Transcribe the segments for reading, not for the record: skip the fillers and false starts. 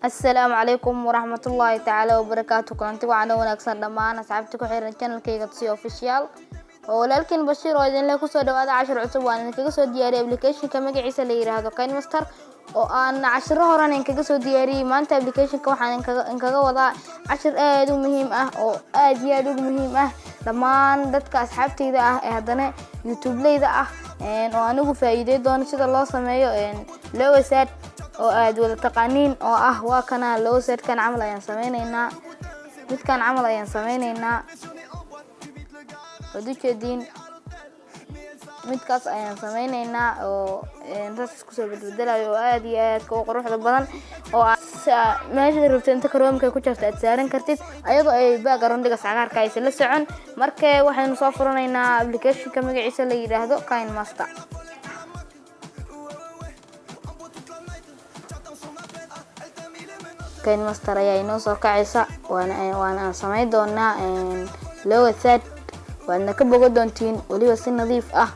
Asalaamu calaykum waraxmatullaahi tacaala wabarakaatu. Kulanti wacan oo wanaagsan dhammaan asxaabta ku xiran channelkayga Tusi Official oo walaalkiin Bashiir oo idinle. Kusoo dhawaada cashir cusub. Waan idinkaga soo diyaariyay applicationka magaciisa la yiraahdo KineMaster oo aan cashiro horan inkaga soo diyaariyey. Maanta applicationka waxaan inkaga wadaa cashir aad u muhiim ah oo aad iyo aad ugu muhiim ah dhammaan dadka asxaabtayda ah ee haddana youtube-leyda ah, oo anigu faa'iidey doono sida loo sameeyo logo sad oo aad wada taqaaniin oo ah waa kana. Logo sadkan camal ayaan sameyneynaa, midkan camal ayaan sameyneynaa. Waad ujeediin, midkaas ayaan sameyneynaa oo saas iskusoo bedbedelayo oo aad iyo aadka u quruxda badan, oo meesha rabto inta Chromeka ku jirto aad saaran kartid, ayadoo ay backgroundhigas cagaarka aysan la socon. Marka waxaynu soo furanaynaa applicationka magaciisa la yidhaahdo KineMaster. KineMaster ayaa inoo soo kacaysa, waana aan sameyn doonaa logo sad, waadna ka bogo doontiin weliba si nadiif ah.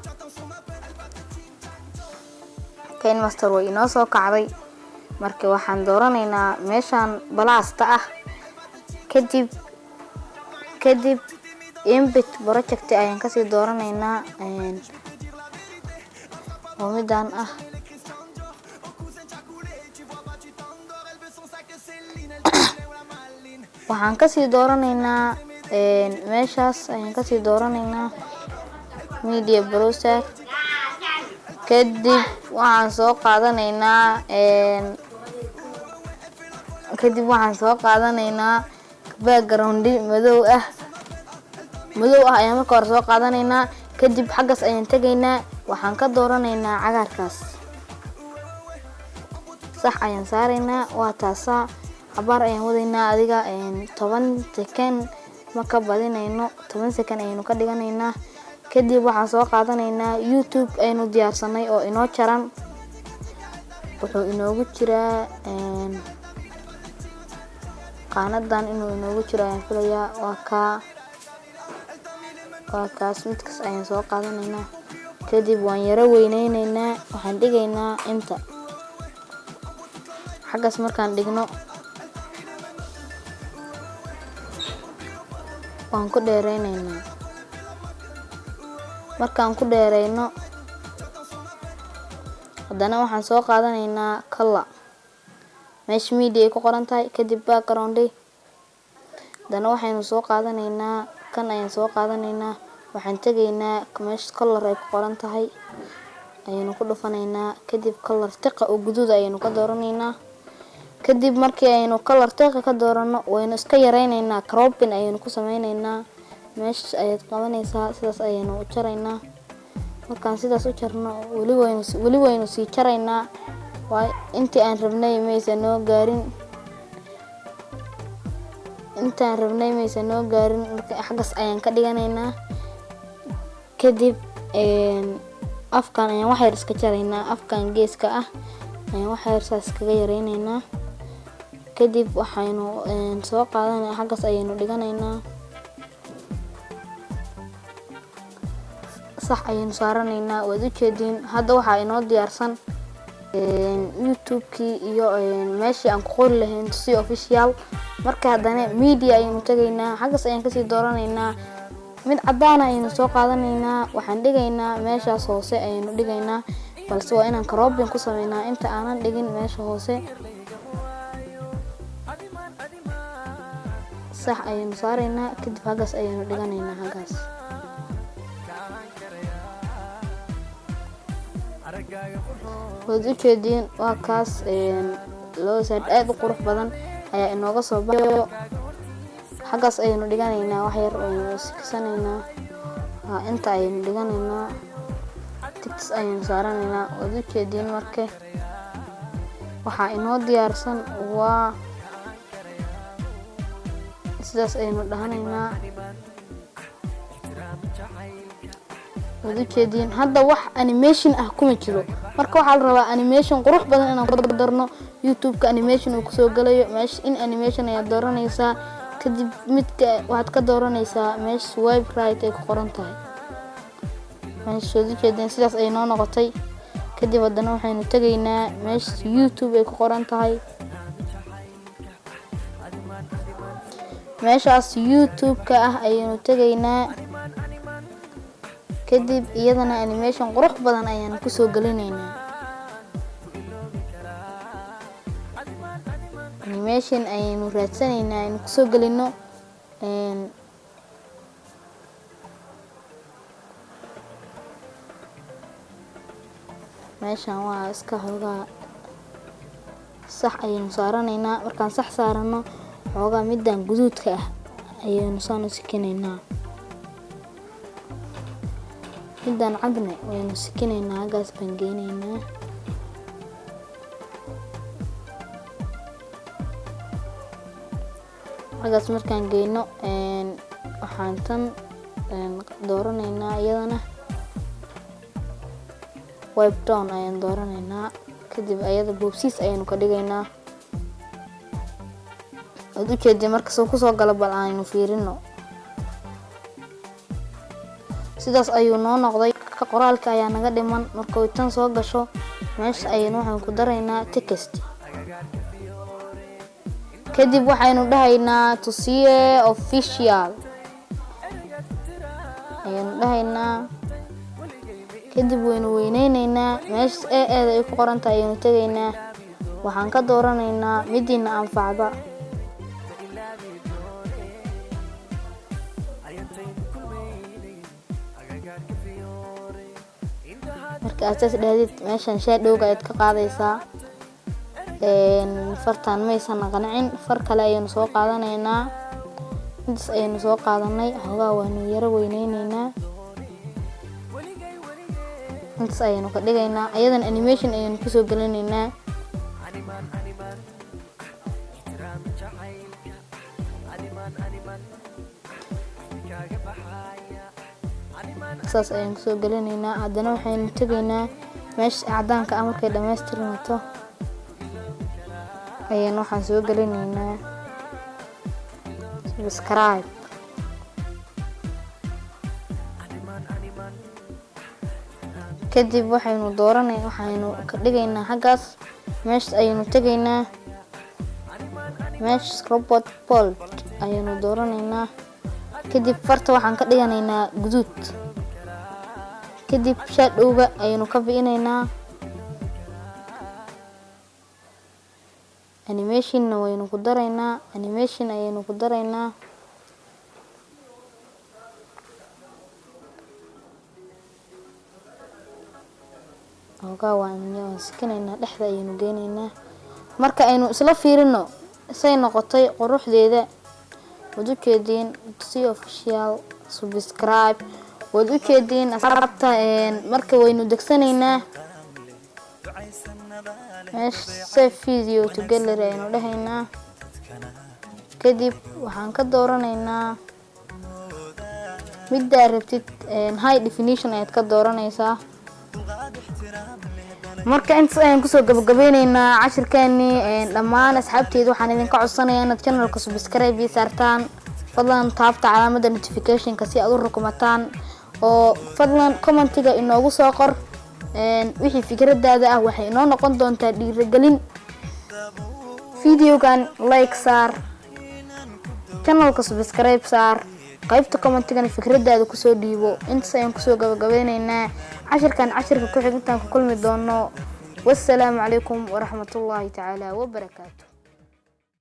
KineMaster way inoo soo kacday. Marka waxaan dooranaynaa meeshaan plusta ah, kadib empty project ayaan kasii dooranaynaa oo midaan ah. Waxaan kasii dooranaynaa meeshaas ayaan kasii dooranaynaa media browser. Kadib waxaan soo qaadanaynaa, kadib waxaan soo qaadanaynaa background madow ah. Madow ah ayaan marka hore soo qaadanaynaa. Kadib xaggaas ayaan tegaynaa, waxaan ka dooranaynaa cagaarkaas, sax ayaan saaraynaa. Waa taasaa. Cabaar ayaan wadaynaa, adiga 10 second ma ka badinayno, 10 second ayaynu ka dhiganaynaa. Kadib waxaan soo qaadanaynaa YouTube aynu diyaarsanay oo inoo jaran. Wuxuu inoogu jiraa qaanadan, inuu inoogu jiro ayaan filayaa. Waa kaa, waa kaas. Midkaas ayaan soo qaadanaynaa. Kadib waan yaro weyneyneynaa, waxaan dhigaynaa inta xaggaas. Markaan dhigno waan ku dheereyneynaa. Markaan ku dheereyno, haddana waxaan soo qaadanaynaa color, meesha media ay ku qoran tahay. Kadib background, haddana waxaynu soo qaadanaynaa kan ayaan soo qaadanaynaa. Waxaan tegaynaa meesha color ay ku qoran tahay ayaynu ku dhufanaynaa. Kadib color tiqa oo guduud ayaynu ka dooranaynaa. Kadib markii aynu color tiqa ka doorano, waynu iska yareyneynaa, cropping ayaynu ku sameyneynaa. Meesha ayaad qabanaysaa, sidaas ayaynu u jaraynaa. Markaan sidaas u jarno, weli waynu sii jaraynaa. Waay intii aan rabnay maysa noo gaarin, intaan rabnay maysa noo gaarin. Marka xaggaas ayaan ka dhiganaynaa. Kadib afkan ayaan wax yar iska jaraynaa, afkan geeska ah ayaan wax yar saas iskaga yareyneynaa. Kadib waxaynu soo qaadanay, xaggaas ayaynu dhiganaynaa, sax ayaynu saaranaynaa. Waad ujeediin, hadda waxaa inoo diyaarsan YouTube-kii iyo meeshii aan ku qori lahayn Tusi Official. Marka haddana media ayaynu tegaynaa, xaggaas ayaan kasii dooranaynaa. Mid caddaana ayaynu soo qaadanaynaa, waxaan dhigaynaa meeshaas hoose ayaynu dhigaynaa, balse waa inaan cropping ku sameynaa inta aanan dhigin meesha hoose. Sax ayaynu saaraynaa, kadib xaggaas ayaynu dhiganaynaa xaggaas. Waad ujeediin, waa kaas. Logo sad aad u qurux badan ayaa inooga soo baxayo. Xaggaas ayaynu dhiganaynaa, wax yar aynu sikisanaynaa, inta ayaynu dhiganaynaa, tigtis ayaynu saaranaynaa. Waad ujeediin, marka waxaa inoo diyaarsan waa sidaas ayaynu dhahanaynaa. Waad ujeediin, hadda wax animation ah kuma jiro. Marka waxaa la rabaa animation qurux badan inaan ku darno YouTube-ka, animation uu kusoo galayo. Meesha in animation ayaad dooranaysaa. Kadib midka waxaad ka dooranaysaa meesha swipe right ay ku qoran tahay. Meesha waad ujeediin, sidaas ay noo noqotay. Kadib haddana waxaynu tegaynaa meesha YouTube ay ku qoran tahay. Meeshaas YouTube-ka ah ayaynu tegaynaa. Kadib iyadana animation qurux badan ayaan kusoo gelinaynaa. Animation ayaynu raadsanaynaa aynu kusoo gelino. Meeshan waa iska xoogaa, sax ayaynu saaranaynaa. Markaan sax saarano, xoogaa middan guduudka ah ayaynu saan u sikinaynaa. Middan cadne waynu sikinaynaa, haggaas baan geynaynaa. Xaggaas markaan geyno, waxaan tan dooranaynaa, iyadana wipe down ayaan dooranaynaa. Kadib ayada boobsiis ayaynu ka dhigaynaa. Waad ujeedin marka soo kusoo galo, bal aynu fiirino. Sidaas ayuu noo noqday. Qoraalka ayaa naga dhiman. Marka uu tan soo gasho, meesha ayaynu waxaan ku daraynaa text. Kadib waxaynu dhahaynaa Tusiye Official ayaynu dhahaynaa. Kadib waynu weyneyneynaa. Meesha e eeda ay ku qoran tahay ayaynu tegaynaa. Waxaan ka dooranaynaa midiina anfacda. Marka aad saas dhahdid, meeshan shadowga ayaad ka qaadaysaa. Fartaan maysan qancin, far kale ayaynu soo qaadanaynaa. Midaas ayaynu soo qaadanay. Xoogaa waanu yaro weyneyneynaa, intaas ayaynu ka dhigaynaa. Ayadan animation ayaynu kusoo gelinaynaa. Saas ayaan kusoo gelinaynaa. Haddana waxaynu tegaynaa meesha cadaanka ah. Markay dhamaystirmato ayaynu waxaan soo gelinaynaa subscribe. Kadib waxaynu dooranay, waxaynu ka dhigaynaa xaggaas. Meesha ayaynu tegaynaa, meesha robot bold ayaynu dooranaynaa. Kadib farta waxaan ka dhiganaynaa guduud. Kadib shadowga ayaynu ka bi'inaynaa. Animationna waynu ku daraynaa, animation ayaynu ku daraynaa. Xoogaa waan sikinaynaa, dhexda ayaynu geynaynaa. Marka aynu isla fiirino say noqotay quruxdeeda. Waad ujeediin, Tusiye Official subscribe, waad ujeediin asxaabta. Marka waynu degsanaynaa. Meesha save video to gallery aynu dhahaynaa. Kadib waxaan ka dooranaynaa middaa rabtid. High definition ayaad ka dooranaysaa. Marka intaas ayaan kusoo gabagabeyneynaa cashirkeeni. Dhammaan asxaabteyda waxaan idinka codsanayaa inaad channelka subscribe ii saartaan. Fadlan taabta calaamada notificationka si aad u rukumataan, oo fadlan commentiga inoogu soo qor wixii fikradaada ah. Waxay inoo noqon doontaa dhiirigelin. Videogan like saar, channelka subscribe saar, qaybta commentigana fikradaada kusoo dhiibo. Intaas ayaan kusoo gabagabeyneynaa cashirkan. Cashirka ku xig intaan ku kulmi doono, wassalaamu calaykum waraxmatullaahi tacaala wabarakaatu.